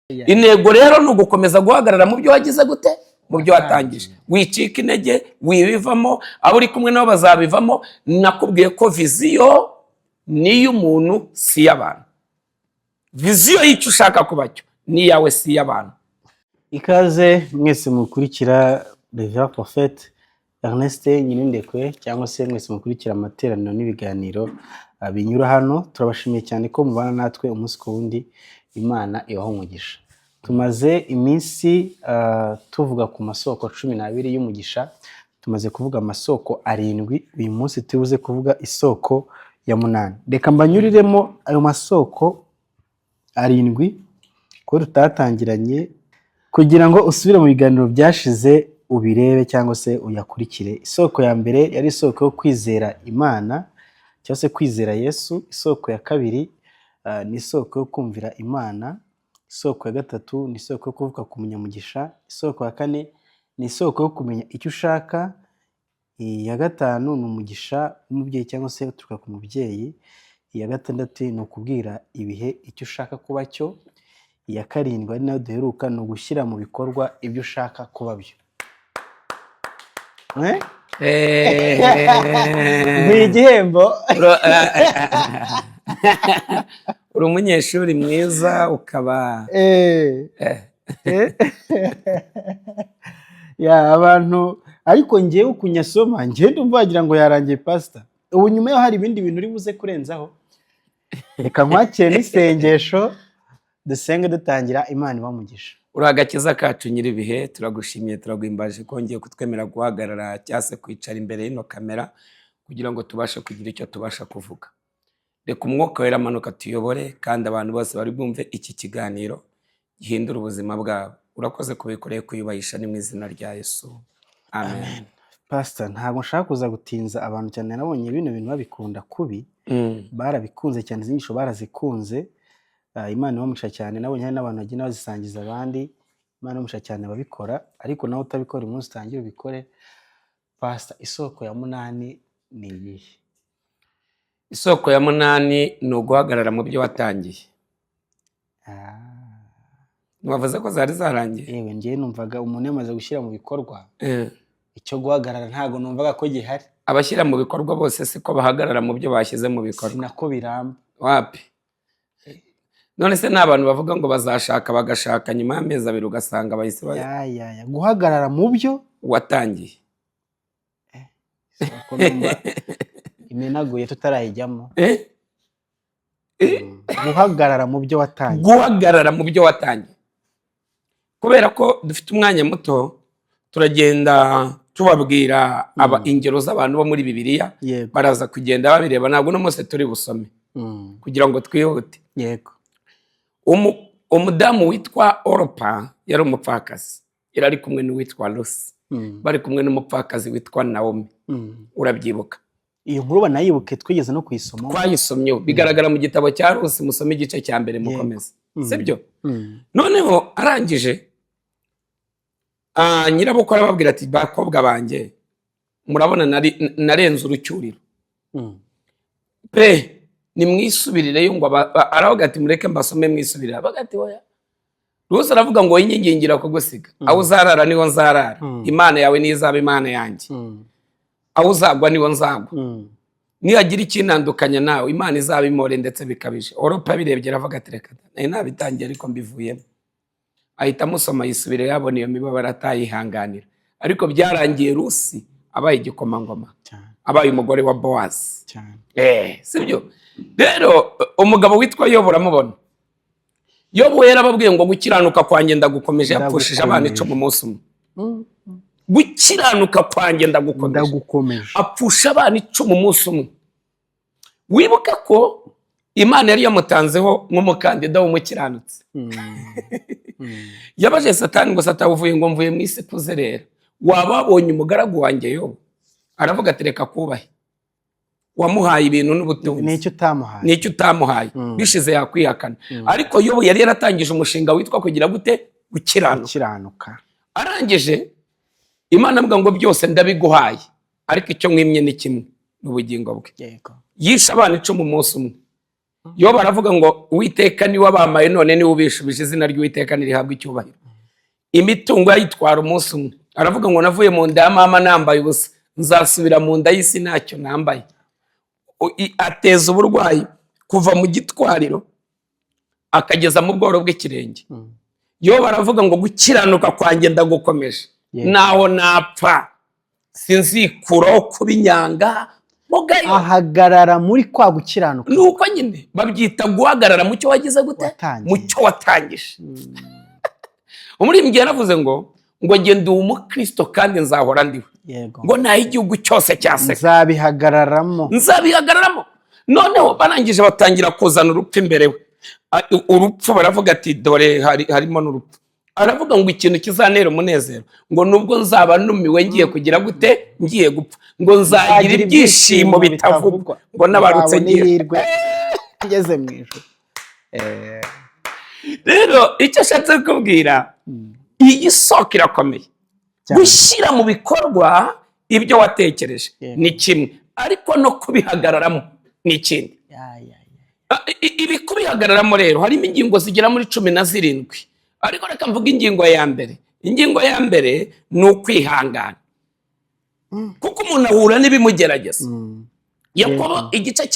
Intego rero ni ugukomeza guhagarara mu byo wagize gute, mu byo watangije. Wicika intege, wibivamo, abo uri kumwe nabo bazabivamo. Nakubwiye ko vision ni iy'umuntu, si iy'abantu. Vision y'icyo ushaka kuba cyo ni iyawe, si iy'abantu. Ikaze mwese mukurikira Reverend Prophet Ernest Nyirindekwe, cyangwa se mwese mukurikira amateraniro n'ibiganiro binyura hano. Turabashimiye cyane ko mubana natwe umunsi ku wundi. Imana ibahe umugisha. Tumaze iminsi tuvuga ku masoko 12 y'umugisha. Tumaze kuvuga amasoko arindwi. Uyu munsi tubuze kuvuga isoko ya munani. Reka mbanyuriremo ayo masoko arindwi ko tutatangiranye, kugira ngo usubire mu biganiro byashize ubirebe cyangwa se uyakurikire. Isoko ya mbere yari isoko yo kwizera Imana cyangwa se kwizera Yesu. Isoko ya kabiri ni isoko yo kumvira Imana. Isoko ya gatatu ni isoko yo kuvuka ku munyamugisha. Isoko ya kane ni isoko yo kumenya icyo ushaka. Iya gatanu ni umugisha w'umubyeyi cyangwa se uturuka ku mubyeyi. Iya gatandatu ni ukubwira ibihe icyo ushaka kuba cyo. Iya karindwi, ari nayo duheruka, ni ugushyira mu bikorwa ibyo ushaka kuba byo. Eh? Nkwiye igihembo. Uri umunyeshuri mwiza, ukaba Ya abantu, ariko ngewe ukunyasoma, ngewe ndumva wagira ngo yarangiye. Pasita, ubu nyuma yaho hari ibindi bintu uri buze kurenzaho? Reka nkwakire n'isengesho, dusenge dutangira. Imana ibamugisha. Uri agakiza kacu, nyir'ibihe. Turagushimiye, turaguhimbaje ko wongeye kutwemera guhagarara cyangwa se kwicara imbere y'ino kamera kugira ngo tubashe kugira icyo tubasha kuvuga. Reka Umwuka Wera amanuka tuyobore, kandi abantu bose bari bwumve iki kiganiro gihindura ubuzima bwabo. Urakoze kubikoreye, kuyubahisha, ni mu izina rya Yesu, amen. Pasita, ntabwo nshaka kuza gutinza abantu cyane. Nabonye bino bintu babikunda kubi. Barabikunze cyane, izi nyigisho barazikunze. Imana ibamugisha cyane. Nabonye hari n'abantu bagenda bazisangiza abandi. Imana ibamugisha cyane ababikora, ariko nawe utabikora, uyu munsi utangire ubikore. Pasita, isoko ya munani ni iyihe? Isoko ya munani ni uguhagarara mu byo watangiye. Wavuze ko zari zarangiye. Yewe, ngewe numvaga umuntu yamaze gushyira mu bikorwa, icyo guhagarara ntabwo numvaga ko gihari. Abashyira mu bikorwa bose siko bahagarara mu byo bashyize mu bikorwa. Sinako biramba. Wapi. None se ni abantu bavuga ngo bazashaka, bagashaka, nyuma y'amezi 2 ugasanga bahise Ya, ya, ya. Guhagarara mu byo watangiye. Isoko numva imenaguye tutarayijyamo. Eh? Guhagarara mu byo watangiye. Guhagarara mu byo watangiye. Kubera ko dufite umwanya muto, turagenda tubabwira aba ingero z'abantu bo muri Bibiliya. Baraza kugenda babireba. Ntabwo uno munsi turi busome kugira ngo twihute. Umudamu witwa Oropa yari umupfakazi, yari ari kumwe n'uwitwa Rusi, bari kumwe n'umupfakazi witwa Nawomi. Urabyibuka? Iyo nkuru banayibuke, twigeze no kuyisoma. Twayisomyeho, bigaragara mu gitabo cya Rusi. Musome igice cya mbere, mukomeze. Sibyo? Mm. Noneho arangije, nyirabukwe arababwira ati: "Bakobwa banjye, murabona narenze urucyuriro pe, nimwisubirireyo." Ngo aravuga ati: "Mureke mbasome mwisubirire." Abaga ati: "Oya." Rusi aravuga ngo: "Yingingira kugusiga, aho uzarara niho nzarara, Imana yawe niyo izaba Imana yanjye, aho uzagwa niho nzagwa, nihagira ikintandukanya nawe, Imana izaba imore ndetse bikabije." Oropa abirebye aravuga ati: "Reka da, nari nabitangiye ariko mbivuyemo." Ahita amusoma, yisubira, yabona iyo mibabaro atayihanganira. Ariko byarangiye Rusi abaye igikomangoma, abaye umugore wa Bowazi. Sibyo rero? Umugabo witwa Yobu uramubona. Yobu yarababwiye ngo: "Gukiranuka kwanjye ndagukomeje." Yapfushije abana Ndagukomeje. 10 umunsi umwe. "Gukiranuka kwanjye ndagukomeje." Ndagukomeje. Apfusha abana 10 umunsi umwe. Wibuke ko Imana yari yamutanzeho nk'umukandida w'umukiranutsi. Yabaje Satani ngo: "Satani, uvuye?" Ngo: "Mvuye mu isi kuzerera. Waba wabonye umugaragu wanjye Yobu?" Aravuga ati: "Reka kubahe, wamuhaye ibintu n'ubutunzi." Nicyo utamuhaye. Nicyo utamuhaye. Bishize yakwihakana. Ariko Yobu yari yaratangije umushinga witwa kugira gute? Gukiranuka. Gukiranuka. Arangije, Imana avuga ngo: "Byose ndabiguhaye, ariko icyo mwimye ni kimwe, ni ubugingo bwe." Yishe abana 10 umunsi umwe. Yo baravuga ngo Uwiteka niwe wabamaye, none niwe ubishubije, izina ry'Uwiteka ntirihabwa icyubahiro. Imitungo yayitwara umunsi umwe. Aravuga ngo navuye mu nda ya mama nambaye ubusa, nzasubira mu nda y'isi ntacyo nambaye. Ateza uburwayi kuva mu gitwariro akageza mu bworo bw'ikirenge. Yo baravuga ngo gukiranuka kwanjye ndagukomeje, naho napfa sinzikuraho kuba inyanga mugayo. Ahagarara muri kwa gukiranuka. Ni uko nyine babyita guhagarara mu cyo wagize gute? Watangiye. Mu cyo watangije. Umuririmbyi yaravuze ngo njye ndi umukristo kandi nzahora ndiwe, ngo naho igihugu cyose cyaseka, nzabihagararamo. Nzabihagararamo. Noneho barangije batangira kuzana urupfu imbere we. Urupfu baravuga ati dore harimo n'urupfu. Aravuga ngo ikintu kizantera umunezero, ngo nubwo nzaba numiwe ngiye kugira gute, ngiye gupfa, ngo nzagira ibyishimo bitavugwa, ngo nabarutse nzabona ngiye ihirwe ngeze mu ijuru. Rero icyo ashatse kukubwira, iyi soko irakomeye. Gushyira mu bikorwa ibyo watekereje ni kimwe, ariko no kubihagararamo ni ikindi. Ya, ya, ya. Ibi kubihagararamo rero harimo ingingo zigera muri 17, ariko reka mvuge ingingo ya mbere. Ingingo ya mbere ni ukwihangana, kuko umuntu ahura n'ibimugerageza. Yakobo igice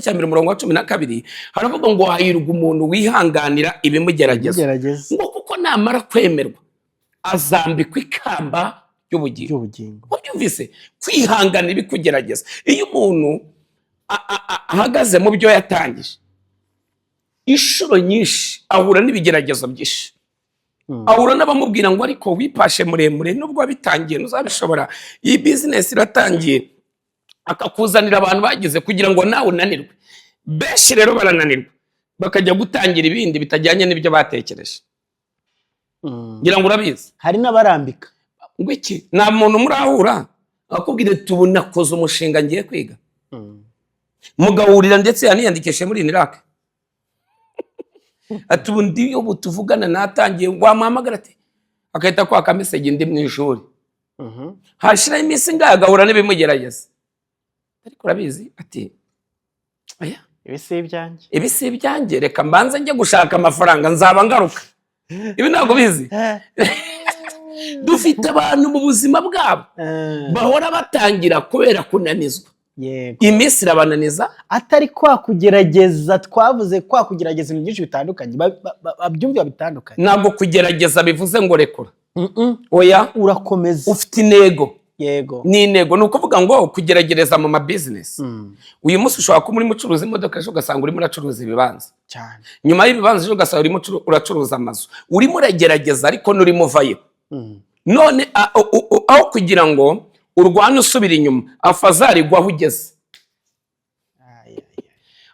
cya 1 umurongo wa 12 haravuga ngo hahirwa umuntu wihanganira ibimugerageza, Gerageza. ngo kuko namara kwemerwa azambikwa ikamba ry'ubugingo. Ry'ubugingo. Wabyumvise? Kwihanganira ibikugerageza. Iyo umuntu ahagaze mu byo yatangije, inshuro nyinshi ahura n'ibigeragezo byinshi. Ahura n'abamubwira ngo ariko wipashe muremure, nubwo wabitangiye ntuzabishobora, iyi bizinesi iratangiye, akakuzanira abantu bagize kugira ngo nawe unanirwe. Benshi rero barananirwa bakajya gutangira ibindi bitajyanye n'ibyo batekereje. Ngira ngo urabizi. Hari n'abarambika. Ngo iki? Nta muntu murahura akubwira ati ubu nakoze umushinga, ngiye kwiga, mugahurira, ndetse yaniyandikishije muri UNILAK, ati ubu ndi, ubu tuvugana natangiye, wamuhamagara ati agahita kwaka message, ndi mu ishuri. Hashiraho iminsi ingahe agahura n'ibimugerageza, ariko urabizi, ati oya, ibi si ibyanjye. Ibi si ibyanjye, reka mbanze njye gushaka amafaranga, nzaba ngaruka. Ibi ntabwo bizi. Dufite abantu mu buzima bwabo bahora batangira kubera kunanizwa. Iminsi irabananiza. Atari kwa kugerageza twavuze, kwa kugerageza ibintu byinshi bitandukanye, babyumva bitandukanye. Ntabwo kugerageza bivuze ngo rekura, oya. Urakomeza. Ufite intego. Ni intego, ni ukuvuga ngo kugerageza mu mabizinesi, uyu munsi ushobora kuba urimo ucuruza imodoka, ejo ugasanga urimo uracuruza ibibanza, nyuma y'ibibanza ejo ugasanga urimo uracuruza amazu. Urimo uragerageza ariko nurimo uvayo. None aho kugira ngo urwane usubira inyuma, afazari gwa aho ugeze. Ay, ay, ay.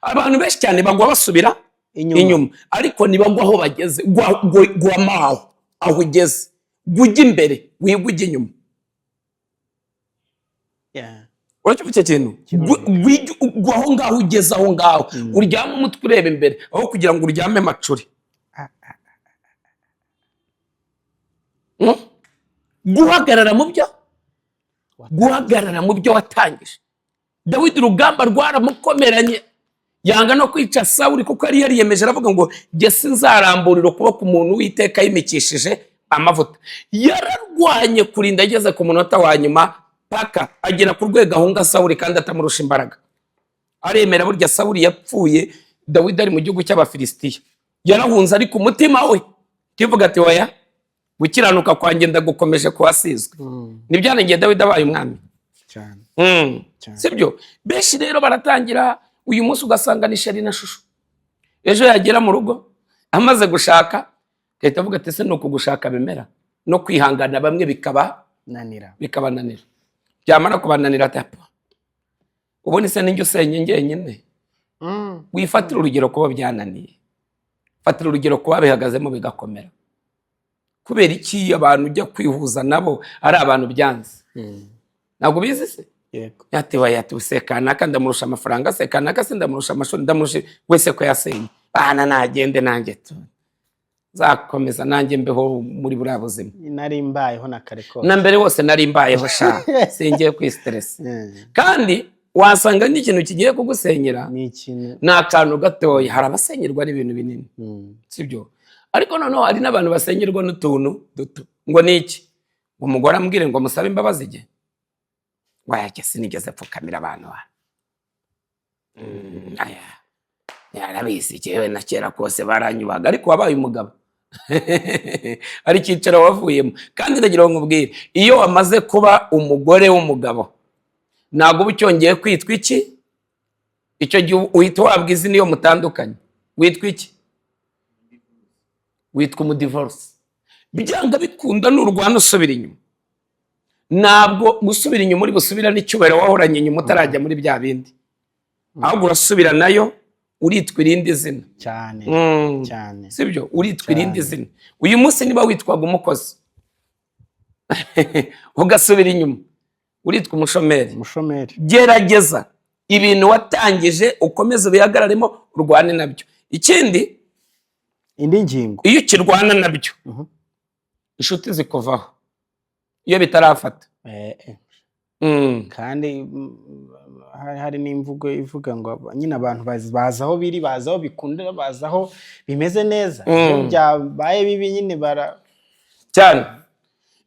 Abantu benshi cyane bagwa basubira inyuma. inyuma, ariko ntibagwa aho bageze. Gwama aho ugeze, gwa ujya imbere, wigwa ujya inyuma. Uracyumva icyo kintu? Gwa aho ngaho ugeze, aho ngaho uryame umutwe ureba imbere, aho kugira ngo uryame macuri. Guhagarara mu byo watangije. Dawidi urugamba rwaramukomeranye, yanga no kwica Sawuli kuko yari yariyemeje, aravuga ngo jye sinzaramburira ukuboko umuntu Uwiteka yimikishije amavuta. Yararwanye kurinda ageze ku munota wa nyuma, paka agera ku rwego ahunga Sawuli kandi atamurusha imbaraga, aremera. Burya Sawuli yapfuye Dawidi ari mu gihugu cy'Abafilisitiya. Yarahunze, ariko umutima we kivuga ati oya, gukiranuka kwanjye ndagukomeje kuhasizwe. Nibyarangiye Dawidi abaye umwami. Cyane. Cyane. Sibyo? Benshi rero baratangira uyu munsi, ugasanga ni chéri na chouchou, ejo yagera mu rugo amaze gushaka agahita avuga ati ese ni uku gushaka bimera? No kwihangana bamwe bikaba nanira. Bikabananira. Byamara kubananira ati apa, ubundi se ninjye usenye njyenyine? Wifatira urugero kuba byananiye, fatira urugero kuba bihagazemo bigakomera. Kubera iki abantu ujya kwihuza nabo ari abantu byanze? Ntabwo ubizi se? Yego. Ati oya, ati use kanaka ndamurusha amafaranga, se kanaka se ndamurusha amashuri, ndamurusha wese ko yasenye bana, nagende nanjye tu nzakomeza nanjye mbeho muri buriya buzima. Nari mbayeho na kare kose. Na mbere hose nari mbayeho sha, singiye kwisiteresa. Kandi Wasanga n'ikintu kigiye kugusenyera ni ikintu ni akantu gatoya. Hari abasenyerwa n'ibintu binini, sibyo? Ariko noneho hari n'abantu basenyerwa n'utuntu duto. Ngo ni iki? Ngo umugore ambwire ngo musabe imbabazi, igihe wayajya sinigeze pfukamira abantu hano. Aya yarabizi, jyewe na kera kose baranyubaga, ariko wabaye umugabo, hari icyicaro wavuyemo. Kandi ndagira ngo nkubwire, iyo wamaze kuba umugore w'umugabo, ntabwo uba ucyongeye kwitwa iki. Icyo gihe uhita uhabwa izina. Iyo mutandukanye witwa iki? Witwa umudivorce. Byanga bikunda nurwana usubira inyuma, ntabwo gusubira inyuma uri busubira n'icyubahiro wahoranye inyuma utarajya muri bya bindi, ahubwo urasubira nayo uritwa irindi zina. Cyane. Cyane. Sibyo? Uritwa irindi zina. Uyu munsi niba witwaga umukozi, ugasubira inyuma uritwa umushomeri. Umushomeri. Gerageza ibintu watangije ukomeze ubihagararemo, urwane nabyo. Ikindi, indi ngingo, iyo ukirwana nabyo, inshuti zikuvaho iyo bitarafata. Kandi hari n'imvugo ivuga ngo nyine abantu bazi aho biri, bazi aho bikundira, bazi aho bimeze neza. Iyo byabaye bibi nyine bara Cyane.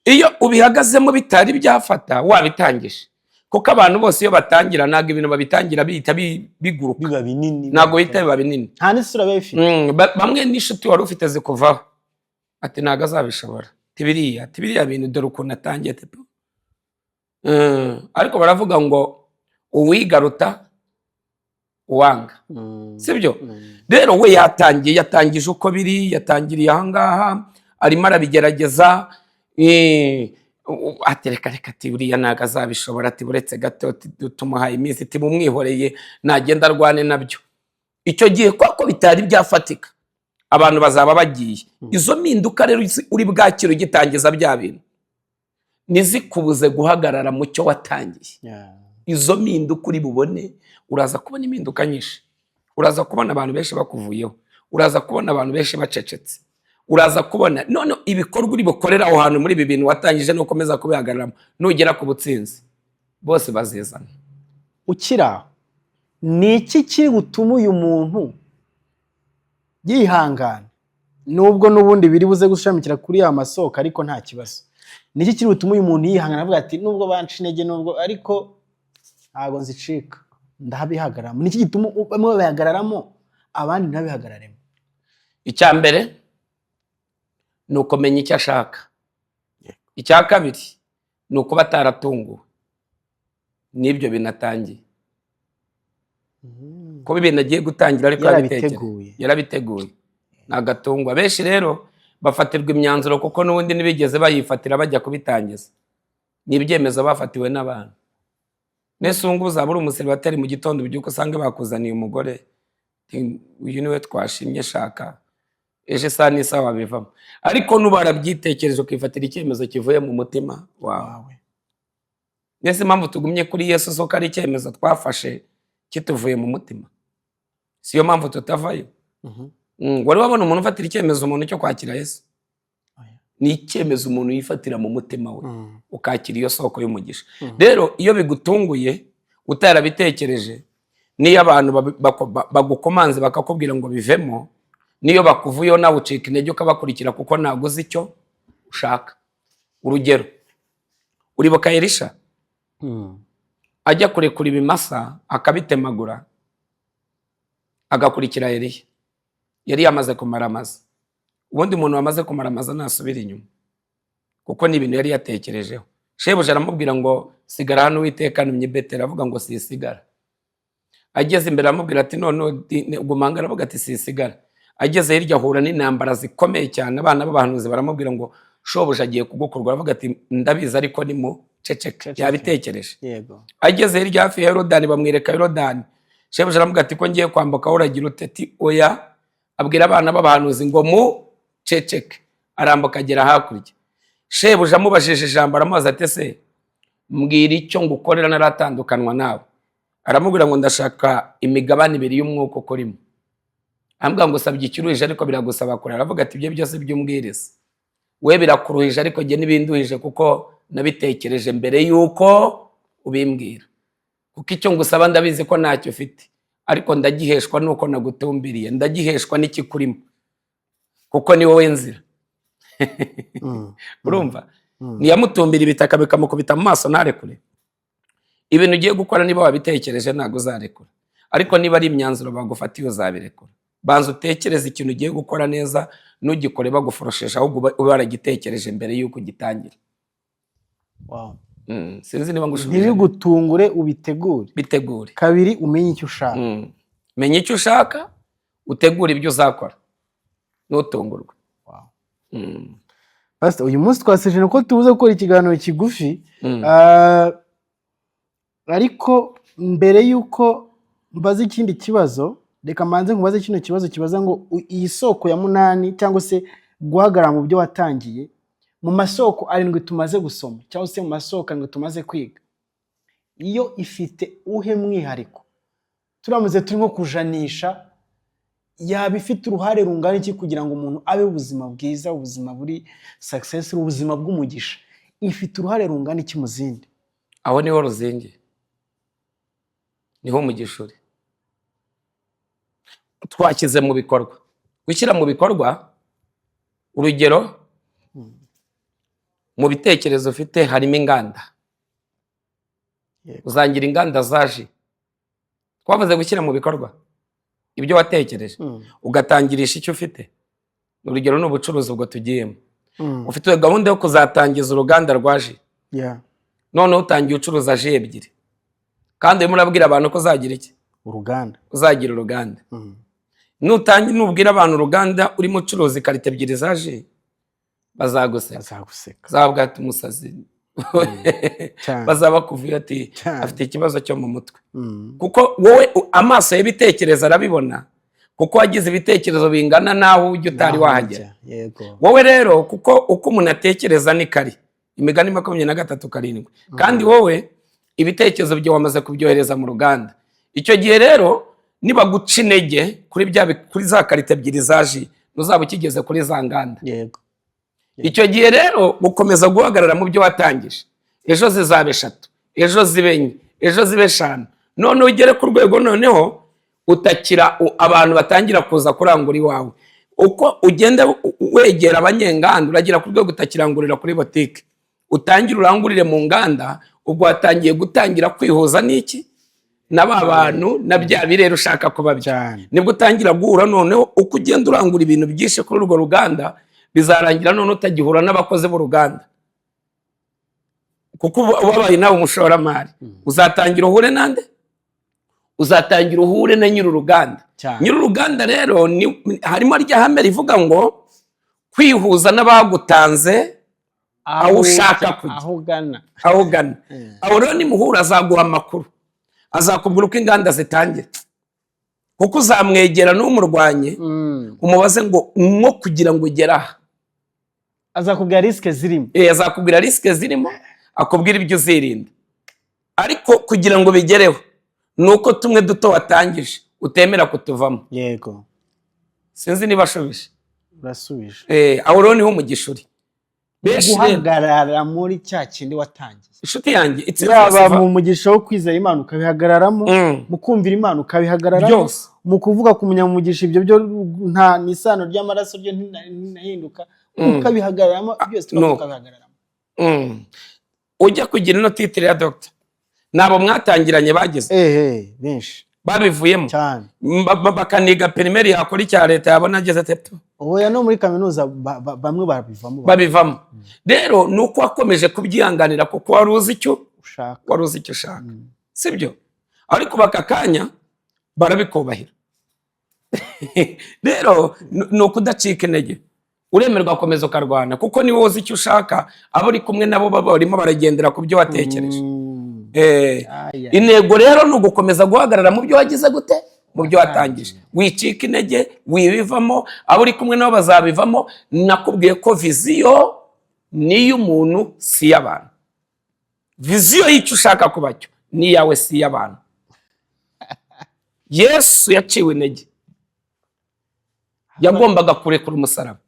Iyo ubihagazemo bitari byafata, wabitangije, kuko abantu bose iyo batangira ntabwo ibintu babitangira bihita biguruka. Biba binini. Ntabwo bihita biba binini. Nta n'isura biba bifite. Bamwe n'inshuti wari ufite zikuvaho, ati ntabwo azabishobora, ati biriya, ati biriya bintu dore ukuntu atangiye, ati pu. Ariko baravuga ngo uwigaruta uwanga, sibyo? Rero we yatangiye, yatangije uko biri, yatangiriye ahangaha, arimo arabigerageza, ati reka reka, ati buriya ntabwo azabishobora, ati buretse gato, ati tumuhaye iminsi, ati mumwihoreye nagenda arwane nabyo. Icyo gihe kuko bitari byafatika, abantu bazaba bagiye. Izo mpinduka rero uri bwakire ugitangiza bya bintu ntizikubuze guhagarara mu cyo watangiye. Izo mpinduka uri bubone, uraza kubona impinduka nyinshi, uraza kubona abantu benshi bakuvuyeho, uraza kubona abantu benshi bacecetse, uraza kubona none ibikorwa uri bukorera aho hantu muri ibi bintu watangije. Nukomeza kubihagararamo, nugera ku butsinzi bose bazizana. Ukiri aho, ni iki kiri butume uyu muntu yihangana, nubwo n'ubundi biri buze gushamikira kuri ya masoko, ariko nta kibazo? Ni iki kiri butume uyu muntu yihangana, avuga ati nubwo banca intege, nubwo, ariko ntabwo nzicika, ndabihagararamo? Ni iki gituma bamwe babihagararamo, abandi ntibabihagararemo? Icya mbere ni ukumenya icyo ashaka. Icya kabiri ni ukuba ataratunguwe n'ibyo binatangiye, kuba ibintu agiye gutangira ariko yarabitekereje. Yarabiteguye. Yarabiteguye, ntagatungwa. Benshi rero bafatirwa imyanzuro kuko n'ubundi ntibigeze bayifatira bajya kubitangiza, ni ibyemezo bafatiwe n'abantu. Nese ubu ngubu uzaba uri umuseribateri, mu gitondo ubyuka usange bakuzaniye umugore, uti, uyu niwe twashimye, shaka. Ejo isaha n'isaha wabivamo, ariko nuba warabyitekereje ukifatira icyemezo kivuye mu mutima wawe. Wawe. Mbese impamvu tugumye kuri Yesu si uko ari icyemezo twafashe kituvuye mu mutima? Siyo mpamvu tutavayo? Wari wabona umuntu ufatira icyemezo umuntu cyo kwakira Yesu? Oya. Ni icyemezo umuntu yifatira mu mutima we, ukakira iyo soko y'umugisha. Rero iyo bigutunguye utarabitekereje, niyo abantu bagukomanze bakakubwira ngo bivemo, niyo bakuvuyeho nawe ucika intege ukabakurikira, kuko ntabwo uzi icyo ushaka. Urugero, uribuka Elisha ajya kurekura ibimasa akabitemagura, agakurikira Eliya. Yari yamaze kumara amaza. Ubundi umuntu wamaze kumara amaza ntasubira inyuma, kuko ni ibintu yari yatekerejeho. Shebuja aramubwira ngo sigara hano, Uwiteka antumye i Beteli. Avuga ngo sisigara. Ageze imbere aramubwira ati none gumanga. Aravuga ati sisigara. Ageze hirya ahura n'intambara zikomeye cyane, abana b'abahanuzi baramubwira ngo shobuja agiye kugukorwa. Aravuga ati ndabizi, ariko ni mu ceceke. Yabitekereje. Ageze hirya hafi ya Yorodani, bamwereka Yorodani. Shebuja aramubwira ati ko ngiye kwambuka uragira ute? Ati oya. Abwira abana b'abahanuzi ngo mu ceceke, arambuka agera hakurya. Shebuja amubajije ijambo, aramubaza ati ese mbwira icyo ngukorera naratandukanywa nawe. Aramubwira ngo ndashaka imigabane ibiri y'umwuka ukurimo. Aramubwira ngo usabye ikiruhije ariko biragusaba kure. Aravuga ati ibyo byose by'umbwiriza we birakuruhije, ariko jye ntibinduhije, kuko nabitekereje mbere y'uko ubimbwira. Kuko icyo ngusaba ndabizi ko ntacyo ufite, ariko ndagiheshwa nuko nagutumbiriye, ndagiheshwa n'ikikurimo, kuko ni wowe nzira. Urumva, ntiyamutumbira, ibitaka bikamukubita mu maso ntarekure. Ibintu ugiye gukora, niba wabitekereje, ntabwo uzarekura, ariko niba ari imyanzuro bagufatiye, uzabirekura. Banza utekereze ikintu ugiye gukora neza, ntugikore baguforosheje, ahubwo ube waragitekereje mbere y'uko ugitangira. Sinzi niba ngushubije. Ntibigutungure, ubitegure. Bitegure. Kabiri, umenye icyo ushaka. Menya icyo ushaka, utegure ibyo uzakora, ntutungurwe. Pastor, uyu munsi twaseje ko tubuze gukora ikiganiro kigufi. Ariko mbere y'uko mbaza ikindi kibazo, reka mbanze nkubaze kino kibazo kibaza ngo iyi soko ya munani, cyangwa se guhagarara mu byo watangiye, mu masoko arindwi tumaze gusoma cyangwa se mu masoko arindwi tumaze kwiga, iyo ifite uhe mwihariko? Turamutse turi nko kujanisha, yaba ifite uruhare rungana iki kugira ngo umuntu abe ubuzima bwiza, ubuzima buri success, ubuzima bw'umugisha? Ifite uruhare rungana iki mu zindi? Aho niho ruzingiye, niho umugisha uri. Twashyize mu bikorwa, gushyira mu bikorwa, urugero, mu bitekerezo ufite harimo inganda. Uzangira inganda zaje. Twavuze gushyira mu bikorwa ibyo watekereje, ugatangirisha icyo ufite. Urugero ni ubucuruzi, ubwo tugiyemo. Ufite gahunda yo kuzatangiza uruganda rwa jus, noneho utangiye ucuruza jus ebyiri, kandi urimo urabwira abantu ko uzagira iki? Uruganda. Uzagira uruganda. Nutangira, nubwira abantu uruganda, urimo ucuruza ikarito ebyiri za jus, bazaguseka. Bazaguseka. Bazabwira ati: "Umusazi." Bazaba bakuvuye ati: "Afite ikibazo cyo mu mutwe." Kuko wowe amaso y'ibitekerezo arabibona, kuko wagize ibitekerezo bingana n'aho ujya utari Naho wahagera. ujya. Wowe rero, kuko uko umuntu atekereza ni kari, Imigani 23:7, kandi wowe ibitekerezo byawe wamaze kubyohereza mu ruganda. Icyo gihe rero nibaguca intege kuri bya kuri za karito ebyiri za jus, ntuzaba ukigeze kuri za nganda. Icyo gihe rero gukomeza guhagarara mu byo watangije, ejo zizaba eshatu, ejo zibe enye, ejo zibe eshanu, none ugere ku rwego noneho utakira abantu batangira kuza kurangura iwawe. Uko ugenda wegera abanyenganda, uragera ku rwego utakirangurira kuri botike, utangire urangurire mu nganda. Ubwo watangiye gutangira kwihuza n'iki, na ba bantu, na bya birere ushaka kuba byo. Nibwo utangira guhura. Noneho uko ugenda urangura ibintu byinshi kuri urwo ruganda, bizarangira none utagihura n'abakozi b'uruganda, kuko uba wabaye nawe umushoramari. Uzatangira uhure nande? Uzatangira uhure na nyir'uruganda. Nyir'uruganda rero harimo rya hame rivuga ngo kwihuza n'abagutanze aho ushaka kujya. Aho ugana. Aho ugana. Aho rero nimuhura, azaguha amakuru, azakubwira uko inganda zitangira, kuko uzamwegera n'umurwanye, umubaze ngo nko kugira ngo ugere aha. Azakubwira risques zirimo. Azakubwira risques zirimo, akubwira ibyo uzirinda, ariko kugira ngo bigereho ni uko tumwe duto watangije utemera kutuvamo. Sinzi niba ashubije. Urasubije. Aho rero niho umugisha uri. Benshi rero, Guhagarara muri cya kindi watangiye. Inshuti yanjye, itsinzi Yaba yose mu mugisha wo kwizera Imana ukabihagararamo, mu kumvira Imana ukabihagararamo, Byose. mu kuvuga ku munyamugisha, ibyo byo nta n'isano ry'amaraso ryo ntinahinduka, ukabihagararamo byose. No. Ukabihagararamo. Ujya kugira ino titre ya doctor, nabo mwatangiranye bageze Ehe, benshi. babivuyemo. Cyane. Bakaniga primaire, yakora icya leta, yabona ageze teto. Oya, no muri kaminuza bamwe babivamo. Babivamo. Rero ni uko wakomeje kubyihanganira, kuko wari uzi icyo ushaka. Wari uzi icyo ushaka, sibyo? Ariko baka kanya barabikubahira. Rero ni ukudacika intege, uremerwa gukomeza ukarwana, kuko niba uzi icyo ushaka, abo uri kumwe nabo baba barimo baragendera ku byo watekereje. Aya. Intego rero ni ugukomeza guhagarara mu byo wagize gute, mu byo watangije. Wicika intege, wibivamo, abo uri kumwe nabo bazabivamo. Nakubwiye ko vision ni iy'umuntu, si iy'abantu. Vision y'icyo ushaka kuba cyo ni iyawe, si iy'abantu. Yesu yaciwe intege, yagombaga kurekura umusaraba.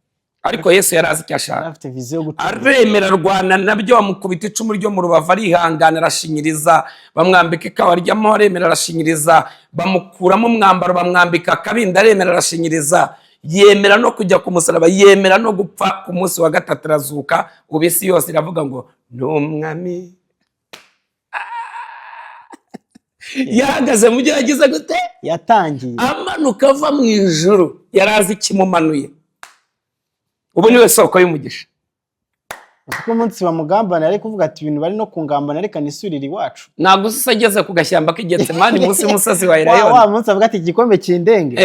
Ariko Yesu yari azi icyo ashaka. Yari afite vision yo gucuruza. Aremera, arwana nabyo. Bamukubita icumu ryo mu rubavu, arihangana, arashinyiriza. Bamwambika ikawa ry'amahoro, aremera, arashinyiriza. Bamukuramo umwambaro, bamwambika akabindi, aremera, arashinyiriza. Yemera no kujya ku musaraba, yemera no gupfa. Ku munsi wa gatatu arazuka. Ubu isi yose iravuga ngo ni umwami. Yahagaze mu byo yagize gute? Yatangiye. Amanuka ava mu ijuru, yari azi ikimumanuye. Ubu niwe soko y'umugisha. Kuko umunsi bamugambana yari kuvuga ati: "Ibintu bari no kungambana, reka nisurire iwacu." Ntabwo usa ageze ku gashyamba k'Igetsemani munsi y'umusozi wa Wa Elayono. munsi avuga ati: "Igikombe kindenge."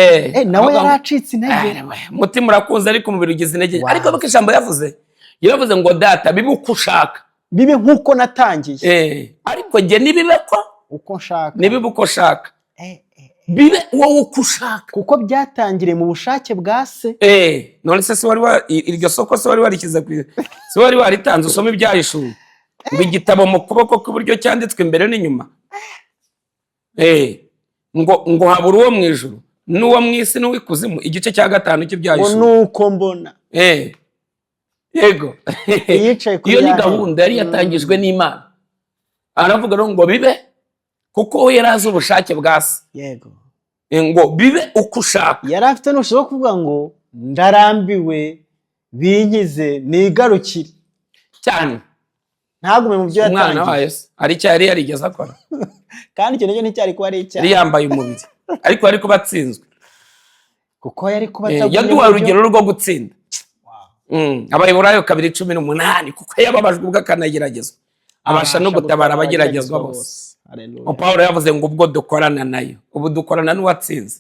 Nawe yari acitse intege. Umutima urakunze, ariko umubiri ugize intege. Wow. Ariko nuko ijambo yavuze, yaravuze ngo: "Data, bibe uko ushaka." Bibe nk'uko natangiye. Ariko jye nibibe ko uko nshaka. Nibibe uko ushaka. Bibe wowe uko ushaka. Kuko byatangiriye mu bushake bwa se. None se wari iryo soko se wari warishyize ku se wari waritanze? Usome Ibyahishuwe ngo igitabo mu kuboko kw'iburyo cyanditswe imbere n'inyuma. Ngo habura uwo mu ijuru n'uwo mu isi n'uw'ikuzimu, igice cya 5 Ngo cy'Ibyahishuwe. Nuko mbona Yego. yicaye kuri Iyo ni ya ntebe. gahunda yari yatangijwe n'Imana. Aravuga rero ngo bibe, kuko we yari azi ubushake bwa se. Ngo bibe uko ushaka. Yari afite n'ubushobozi bwo kuvuga ngo: "Ndarambiwe, binkize, nigarukire." Cyane. Ntagume mu byo Umwana yatangiye. wa Yesu hari icyo yari yarigeze akora? Kandi icyo nacyo nticyari kuba ari icyaha. Yari yambaye umubiri, ariko yari kuba atsinzwe. Kuko yari kuba atagumye Yaduhaye mu byo- urugero rwo gutsinda. Abaheburayo 2:18: kuko yababajwe ubwo akanageragezwa, abasha no gutabara abageragezwa bose. Haleluya. Pawulo yavuze ngo ubwo dukorana nayo, ubu dukorana n'uwatsinze,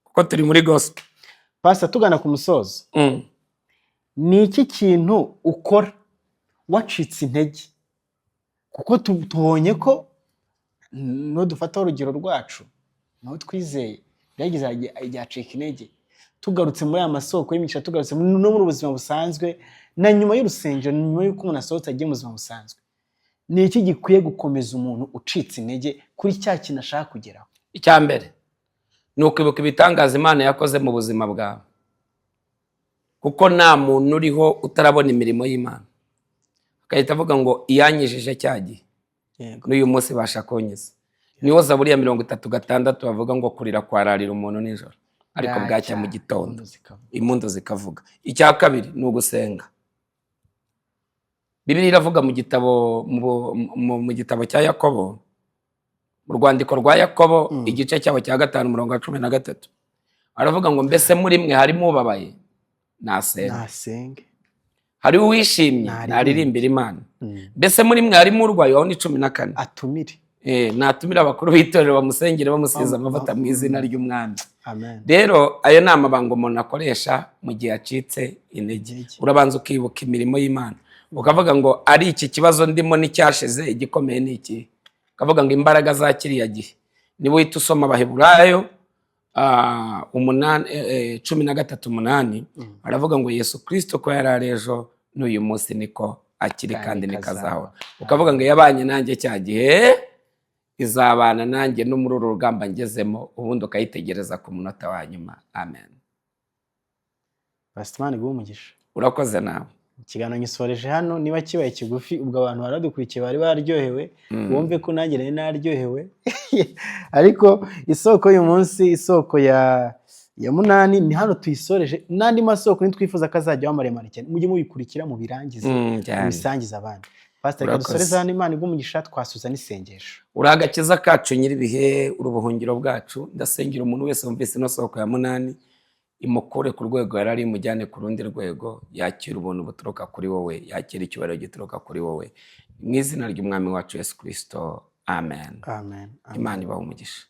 kuko turi muri gospel. Pastor, tugana ku musozo, ni iki kintu ukora wacitse intege? Kuko tubonye ko nudufataho urugero rwacu naho twizeye byagize igihe acika intege. Tugarutse muri aya masoko y'imigisha, tugarutse no muri ubuzima busanzwe na nyuma y'urusengero, nyuma y'uko umuntu asohotse agiye mu buzima busanzwe, ni iki gikwiye gukomeza umuntu ucitse intege kuri cya kintu ashaka kugeraho? Icya mbere ni ukwibuka ibitangaza Imana yakoze mu buzima bwawe, kuko nta muntu uriho utarabona imirimo y'Imana, agahita avuga ngo: "Iyanyijije cya gihe, n'uyu munsi ibasha kunkiza." Niwo Zaburi ya 36 bavuga ngo: "Kurira kwararira umuntu nijoro, ariko bwacya mu gitondo impundu zikavuga." Impundu zikavuga. Icya kabiri ni ugusenga. Bibiliya iravuga mu gitabo mu gitabo cya Yakobo, mu rwandiko rwa Yakobo, igice cyabo cya 5, umurongo wa 13, aravuga ngo: "Mbese muri mwe harimo ubabaye? Nasenga." Nasenge. "Hari uwishimye? Naririmbe. Naririmbira Imana. Mbese muri mwe harimo urwaye?" Aho ni 14. Atumire. Natumire abakuru b'itorero, bamusengere bamusize amavuta mu izina ry'Umwami. Amen. Rero ayo ni amabanga umuntu akoresha mu gihe acitse intege. Intege. Urabanza ukibuka imirimo y'Imana, ukavuga ngo: "Ari iki kibazo ndimo n'icyashize, igikomeye ni iki?" Ukavuga ngo: "Imbaraga za kiriya gihe." Niba uhita usoma Abaheburayo 8, 13:8, aravuga ngo: "Yesu Kirisito ko yari ari ejo, n'uyu munsi niko akiri, kandi niko azahora." Ukavuga ngo: "Yabanye nanjye cya gihe, izabana nanjye no muri uru rugamba ngezemo." Ubundi ukayitegereza ku munota wa nyuma. Amen. Pastor, Imana iguhe umugisha. Urakoze nawe. Ikiganiro ngisoreje hano. Niba kibaye kigufi, ubwo abantu baradukurikiye bari baryohewe, wumve ko nanjye nari naryohewe. Ariko isoko y'uyu munsi, isoko ya munani, ni hano tuyisoreje. N'andi masoko nitwifuza ko azajya aba maremare cyane, mujye mubikurikira mubirangize, Cyane. mubisangize abandi. Pastor, reka Urakoze. dusoreze hano. Imana iguhe umugisha, twasuza n'isengesho. Uri agakiza kacu, nyir'ibihe, uri ubuhungiro bwacu. Ndasengera umuntu wese wumvise ino soko ya munani, imukure ku rwego yari ari, imujyane ku rundi rwego, yakira ubuntu buturuka kuri wowe, yakira icyubahiro gituruka kuri wowe, mu izina ry'Umwami wacu Yesu Kirisito, amen. Amen, amen. Imana ibahe umugisha.